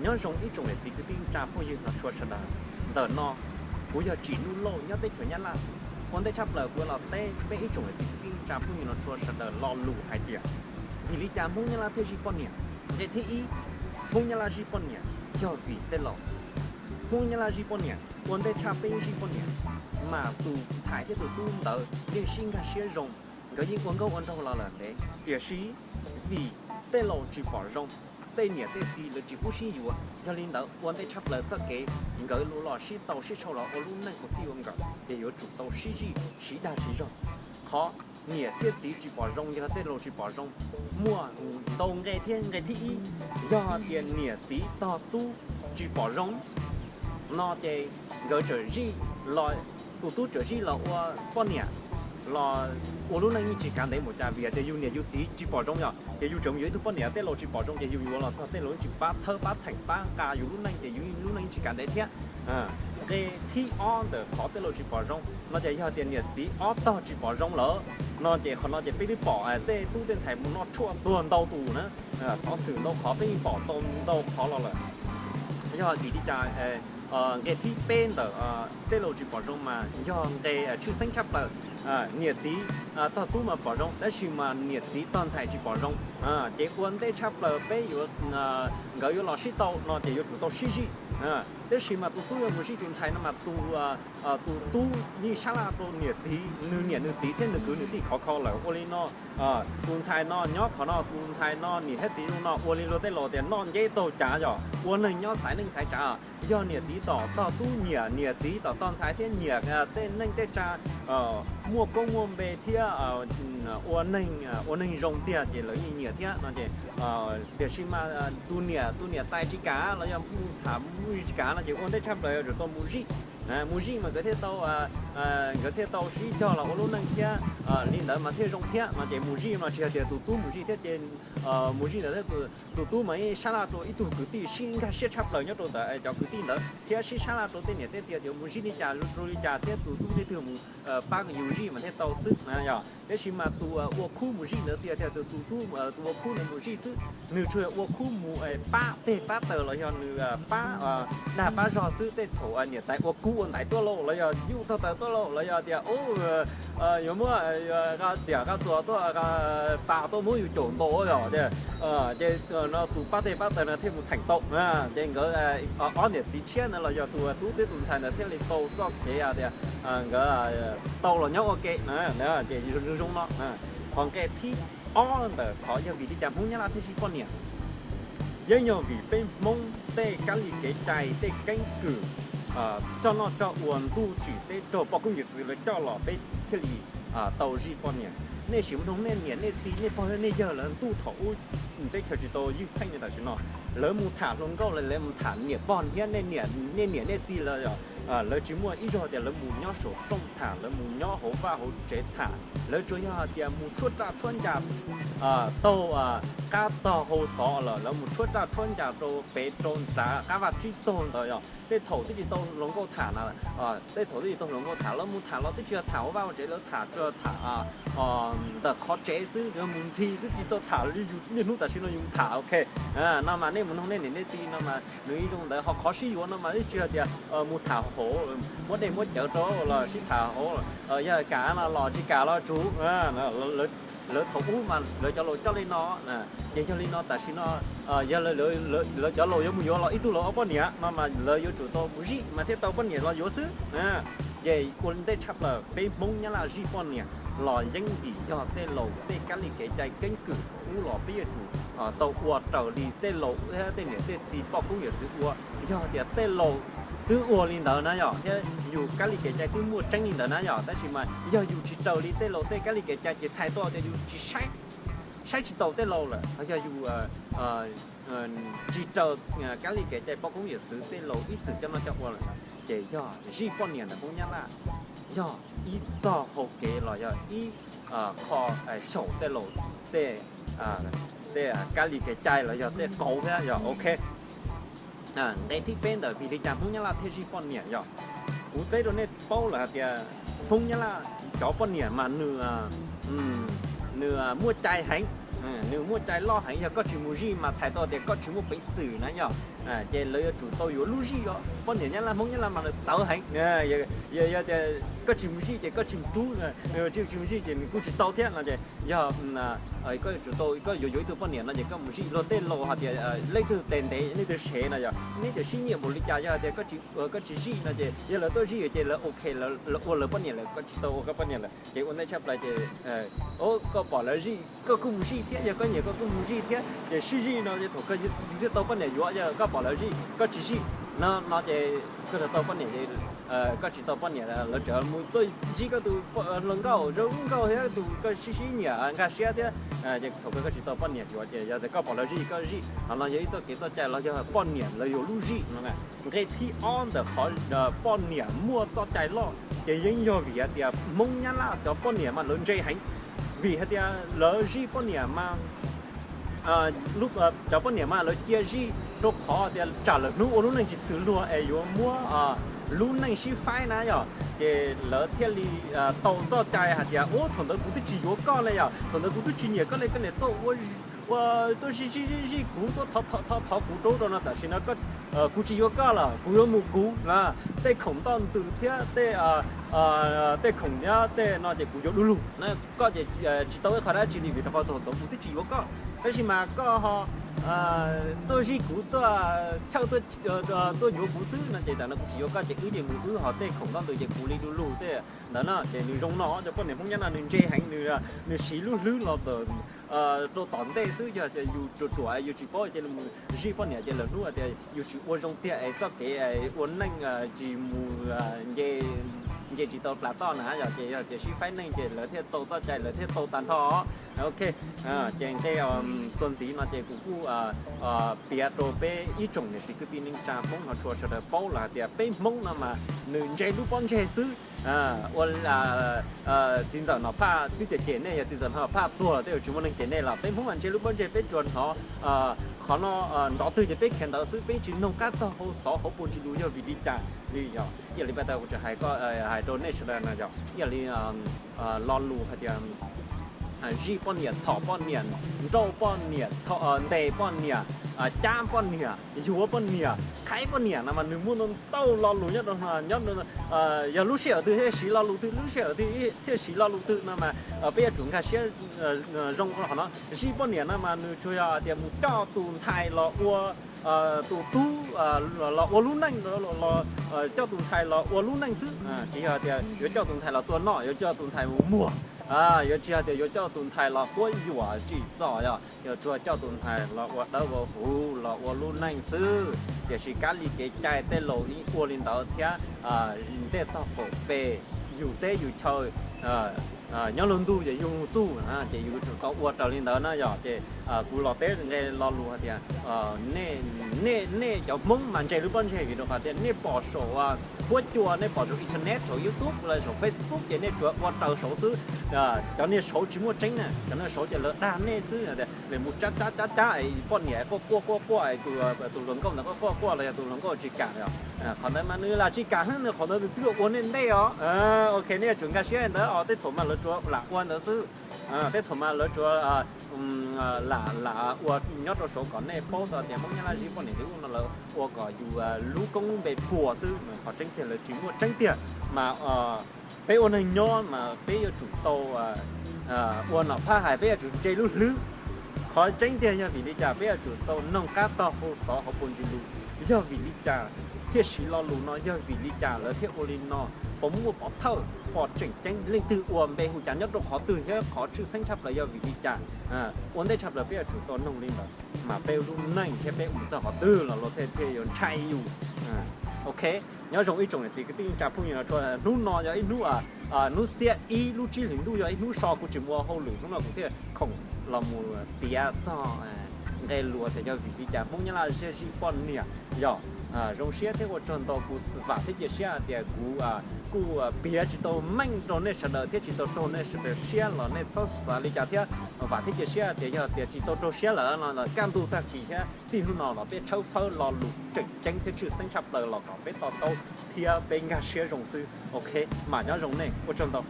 Nyob zoo ib tsoom niam txiv kwv tij neej tsa phooj ywg no tshua sawv daws. Ntawm no kuv yog Tsim Nuj Lauj nyob teb chaws Nyab Laj. Ua ntej tshaj plaws kuv los teb peb ib tsoom niam txiv kwv tij neej tsa phooj ywg no tshua sawv daws lo lus hais tias, vim li cas Hmoob Nyab Laj thiaj zij poj niam? Nqe thib ib, Hmoob Nyab Laj zij poj niam yog vim tej laus. Hmoob Nyab Laj zij poj niam, ua ntej tshaj peb zij poj niam, mas tus ntxhais thiab tus tub ntawd yeej sib nkag siab zoo, nkawd yeej ua nkauj ua nraug los lawm ntev. Tiam sis vim tej laus tsis pom zoo, tej niam tej txiv lawv tsis pub sib yuav, yog li ntawd ua ntej tshaj plaws txoj kev nkawd los sib tau sib sau los ua lub neej ua txij ua nkawm ces yuav tsum tau sib zij siv dag siv zog. Qhov niam thiab txiv tsis pom zoo, yog tej laus tsis pom zoo, muaj ntau nqe thiab. Nqe thib ib, yog hais tias niam txiv tog tub tsis pom zoo no ces nkawd txawm zij los, tus tub txawm zij los ua poj niam los ua lub neej yeej tsis kav ntev npaum cas, vim tias yus niam yus txiv tsis pom zoo yom, ces yus tseem mus yuav ib tug poj niam tej laus tsis pom zoo ces yus yuav los txog tej laus tsis pab txhawb pab txheem pab nqa yus lub neej ces yus lub neej tsis kav ntev thiab. Nqe thib ob ntawm qhov tej laus tsis pom zoo no ces yog tias niam txiv ob tog tsis pom zoo lawm no ces qhov no ces peb twb pom tej tub tej ntxhais mus noj tshuaj tuag ntau tus na, xov xwm ntau qhov peb yeej pom tau ntau qhov los lawm. Yog vim li cas nqe thib peb ntawm tej laus tsis pom zoo mas yog nqe tshwj xeeb tshaj plaws. Niam txiv tog tub mas pom zoo, tab sis mas niam txiv tog ntxhais tsis pom zoo, ces ua ntej tshaj plaws peb yuav, nkawd yuav los sib tau no ces yuav tsum tau sib zij. Tab sis mas tus tub yuav mus zij tus ntxhais no mas tus tub yeej sab laj rau niam txiv, nws niam nws txiv thiab nws kwv nws tij khov kho lawm. Ua li no tus ntxhais no nyob qhov no, tus ntxhais no niam thiab txiv zoo no, ua li luag tej laus tias noj nceb taug cav yog ua neeg nyob xaiv neej xaiv tsav. Yog niam txiv tom tog tub nyiam, niam txiv tom tog ntxhais thiab nyiam tej neej tej tsav, muaj koob muaj npe thiab ua neeg, ua neeg zoo tiag ces lawv yeej nyiam thiab no ces, tiam sis mas tus niam, tus niam tais tsis kam los yog mus tham mus tsis kam no ces ua ntej tshaj plaws yuav tsum tau mus zij. Mus zij mas nkawd thiaj tau, nkawd thiaj tau sib cog los ua lub neej thiab, li ntawd mas thiaj zoo thiab no ces mus zij no tsis yog tias tus tub mus zij thiab ces mus zij ntawd thiab. Tus tub mas sab laj rau ib tug kwv tij sib nkag siab tshaj plaws nyob rau ntawd, cov kwv tij ntawd thiab sib sab laj rau tej niam tej txiv tias mus zij li cas rau li cas thiab tus tub leej twg mus pab yus zij mas thiaj tau xwb na yog. Tab sis mas tus ua khub mus zij ntawd xwb yog tias tus tub, tus ua khub ntawd mus zij xwb, nws tsuas yog ua khub mus pab teg pab taws los yog nws pab dag pab zog xwb. Tej thaum niam tais ua kub ua ntaiv tuaj lauj los yog yuj tog taws tuaj lauj los yog tias yuav muab riam qa txuas tuaj pas tuaj muab yus caum ntaus yom tias, ces no tus pab teg pab taws no thiaj mus txheem tau. Ces nkawd ob niam txiv tshiab ntawd los yog tus tub thiab tus ntxhais ntawd thiaj li tau txoj kev tias nkawd tau los nyob ua ke. Ces zoo no, qhov nqe thib ob ntawm qhov yog vim li cas Hmoob Nyab Laj thiaj zij poj niam, yeej yog vim peb Hmoob tej kab li kev cai tej keeb kwm coj noj coj ua ntuj tsim teb raug poj koob yawm txwv lawv coj los peb thiaj li tau zij poj niam. Nej sim mloog nej niam nej txiv nej pog nej yawg lawv ntuj thaum ub teb chaws tsis tau ywj pheej li tam sim no, lawv mus tham hluas nkauj los lawv mus tham niam pog thiab nej niam nej txiv lawv, lawv tsis muaj ib zaug tias lawv mus nyob saum rooj tham, lawv mus nyob hauv vaj hauv tsev tham. Lawv tsuas yog hais tias mus tshuab raj tshuab ncas taug qab taug hau xov lawm, lawv mus tshuab raj tshuab ncas rau pem rau nram qab vaj tsib taug ntawd yog tej thaum twb tsis tau hluas nkauj tham na. Tej thaum twb tsis tau hluas nkauj tham, lawv mus tham los twb tsis yog tham hauv vaj hauv tsev, lawv tham tsuas tham ntawm qhov tsev xwb, yog mus ntxhi xwb, tsis tau tham li yus niaj hnub tam sim no yus tham. Ok, no mas nej mus noog nej niam nej txiv no mas nws ib zoo ntawd. Ho qhov sib yuav no mas twb tsis yog tias mus tham hauv, muab dej muab cawv rau los sib tham hauv, yog kam no los tsis kam los tsuv. Lawv thaum ub mas lawv cov laus coj li no. Ces yog li no tam sim no yog lawv cov laus yuav mus yuav los ib tug laus ob poj niam no mas lawv yuav tsum tau mus zij mas thiaj tau poj niam los yuav xwb. Ces ua ntej tshaj plaws peb Hmoob Nyab Laj zij poj niam los yeej vim yog tej laus tej kab li kev cai keeb kwm thaum ub los peb yuav tsum tau ua raws li tej laus thiab tej niam tej txiv poj koob yawm txwv ua. Yog tias tej laus twb ua li ntawd na yog, thiab yus kab li kev cai twb muaj tseeb li ntawd na yog, tab sis mas yog yus tsis raws li tej laus tej kab li kev cai ces txhais tau tias yus tsis saib, saib tsis taus tej laus lawm, yog yus tsis raws kab li kev cai poj koob yawm txwv tej laus ib txwm coj noj coj ua lawm, ces yog zij poj niam ntawm Hmoob Nyab Laj yog ib txoj hau kev los yog ib qho xyaum tej laus tej, tej kab li kev cai los yog tej qauv thiab yog. Ok, nqe thib peb ntawm vim li cas Hmoob Nyab Laj thiaj zij poj niam yog, kuv teb rau nej paub lawm hais tias Hmoob Nyab Laj cov poj niam mas nws, nws muaj cai heev. Nws muaj cai loj heev, yog koj tsis mus zij mas txhais tau tias koj tsis muaj peev xwm na yog. Ces lawv yuav tsum tau yuav lub zij os. Poj niam Nyab Laj, Hmoob Nyab Laj mas lawv tawv heev. Yog tias koj tsis mus zij ces koj tsis mus rub, tsis mus zij ces nws kuj tsis tau thiab no ces yog koj yuav tsum tau, koj yuav yuav ib tug poj niam no ces koj mus zij. Luag tej laus hais tias leej twg tes ntev leej twg sev no yog, neb tseem sib nyiam npaum li cas. Yog hais tias koj tsis zij no ces yog lawv tuaj zij ces lawv ok, lawv ua lawv poj niam lawm, koj tsis tau ua koj poj niam lawm. Ces ua ntej tshaj plaws ces koj pom lawv zij koj kuj mus zij thiab, yog koj nyiam koj kuj mus zij thiab ces sib zij no ces thaum kawg yus thiaj tau poj niam yuav. Yog koj pom lawv zij koj tsis zij no no ces thaum kawg tau poj niam, koj tsis tau poj niam, lawv tseem mus tuaj zij koj tus hluas nkauj zoo nkauj thiab tus koj sib sib nyiam nkag siab thiab, ces thaum kawg koj tsis tau poj niam yuav. Ces yog tias koj pom lawv zij koj zij no no yog ib txoj kev txoj cai los yog poj niam lawv yuav lub zij no. Nqe thib ob ntawm qhov poj niam muaj txoj cai loj ces yeej yog vim hais tias Hmoob Nyab Laj cov poj niam mas lawv ntse heev. Vim hais tias lawv zij poj niam mas cov poj niam mas lawv cia zij rau qhov tias tsam lawm hnub ua lub neej tsis xws luag es yuav muab lub neej sib faib na yog, ces lawv thiaj li tau txoj cai hais tias ub thaum ntawd kuv twb tsis yuav koj li yog, thaum ntawd kuv twb tsis nyiam koj li, koj niam tuaj ua, tuaj zij zij zij kuv, tuaj thov thov kuv rau rau no, tam sim no kuv tsis yuav koj lawm, kuv yuav mus kuv na. Tej khoom ntoj ntws thiab tej, tej khoom thiab tej no ces kuv yuav du lug na. Koj ces tsis tau ib qho dab tsi li vim rau qhov thaum ntawd kuv twb tsis yuav koj, tab sis mas koj ho tuaj zij kuv, tuaj chawj, tuaj yuav kuv xwb no ces tam no kuv tsis yuav koj ces wb ces mus wb, ho tej khoom ntoj ntws ces kuv li du lug tej ntawd na. Ces nws zoo no, cov poj niam Hmoob Nyab Laj nws ntse heev, nws siv lub hlwb los rau tom ntej xwb. Yog yus ruam ruam yus tsis paub ces mus zij poj niam ces lawv hnub tias yus tsis ua zoo tiag es txoj kev ua neej tsis mus, nce tsis tau plas toj na yog, ces yog tias sib faib neej ces lawv thiaj tau txoj cai, lawv thiaj tau tag nrho. Ok, ces nqe txuas ntxiv no ces kuv kuj piav rau peb ib tsoom niam txiv kwv tij neej tsa Hmoob no tshua sawv daws paub los hais tias peb Hmoob no mas nws ntse lub pob ntseg xwb. Ua txiv ntxawm Nom Phaj twb cem cem nej, yog txiv ntxawm Nom Phaj tuag los tej zaum tsis muaj neeg cem nej los peb Hmoob mas ntse lub pob ntseg, peb tsuas hnov qhov no nrov twg ces peb khiav ntawd xwb, peb tsis noog qab tog hauv xov hauv paus ntsis lus. Yog vim li cas? Li yog ib yam li paj tau kuv tseem hais, hais rau nej sawv daws no yog ib yam li lo lus hais tias zij poj niam, txhom poj niam, nrauj poj niam, ntes poj niam, cab poj niam, yuav poj niam, qhaib poj niam no mas nws muaj ntau ntau lo lus nyob rau, nyob, yog lub sij hawm twg thiaj siv lo lus twg, lub sij hawm twg thiaj siv lo lus twg no mas peb yuav tsum nkag siab zoo rau qhov no. Zij poj niam no mas nws tsuas yog tias mus coj tus ntxhais los ua tus tub, los ua lub neej, coj tus ntxhais los ua lub neej xwb. Tsis yog tias yuav coj tus ntxhais los tua noj, yuav coj tus ntxhais mus muag, yuav tsis yog tias yuav coj tus ntxhais los quab yuam tsim txom, yog yuav tsuas coj tus ntxhais los ua dawb ua huv los ua lub neej xwb. Tiam sis kab li kev cai tej laus yeej ua li ntawd thiab. Tej tog qaum pem yus teb yus chaw, nyob luag ntug ces yus txuj, ces yus tsum tau ua raws li ntawd na yog. Ces kuv los teb nqe lo lus hais tias nej, nej cov Hmoob mas ntse lub pob ntseg vim rau qhov tias nej pom saum huab cua, nej pom saum internet, saum YouTube los saum Facebook ces nej tsuas ua raws saud xwb. Cov niag saud tsis muaj tseeb na, cov niag saud ces lawv dag nej xwb. Lawv mus cab cab cab cab poj niam quaj quaj quaj quaj, tus hluas nkauj ntawd quaj quaj quaj los yog tus hluas nkauj tsis kam. Qhov ntawd mas nws lam tsis kam xwb, nws qhov ntawd nws twb ua nej ntej os. Ok, nej yuav tsum nkag siab li ntawd os. Tej thaum mas lawv tsuas lam ua ntawd xwb. Tej thaum mas lawv tsuas lam, lam ua nyob rau saud kom nej paub txog tias Hmoob Nyab Laj zij poj niam li ub no, lawv ua kom yus lub koob lub npe puas xwb. Qhov tseeb tiag lawv tsis muaj tseeb tiag. Mas peb ua neeg nyob mas peb yuav tsum tau ua Nom Phaj hais, peb yuav tsum ntse lub hlwb. Qhov tseeb tiag yog vim li cas peb yuav tsum tau noog qab tog hauv xov hauv paus ntsis lus? Yog vim li cas thiaj siv lo lus no? Yog vim li cas lawv thiaj ua li no? Puas muaj pov thawj, pom tseem ceeb, leej twg ua npe hu cas nyob rau qhov twg thiab qhov tshwj xeeb tshaj plaws yog vim li cas? Ua ntej tshaj plaws peb yuav tsum tau noog li ntawd mas peb lub neej thiab peb mus txog qhov twg los luag thiaj, thiaj yuav ntshai yus. Ok, nyob zoo ib tsoom niam txiv kwv tij neej tsa phooj ywg no tshua, hnub no yog ib hnub, hnub xiab ib lub tsib hlis ntuj yog ib hnub so, kuv tsis mus ua hauj lwm, hnub no kuv thiaj khoom los mus piav txog nqe lus tias yog vim li cas Hmoob Nyab Laj zij poj niam. Yog zoo siab thiab ua tsaug ntau, kuv vam thiab cia siab hais tias kuv kuj piav tsis tau meej rau nej sawv daws thiab tsis tau raug nej sawv daws siab los nej txhob xav li cas thiab. Vam thiab cia siab tias yog tias tsis tau raug siab lawm no los kaj ntug tag kis thiab txij hnub no los peb tshawb fawb lo lus tseem ceeb thiab tshwj xeeb tshaj plaws los kom peb to taub thiab peb nkag siab zoo xwb. Ok, mam nyob zoo nej, ua tsaug ntau.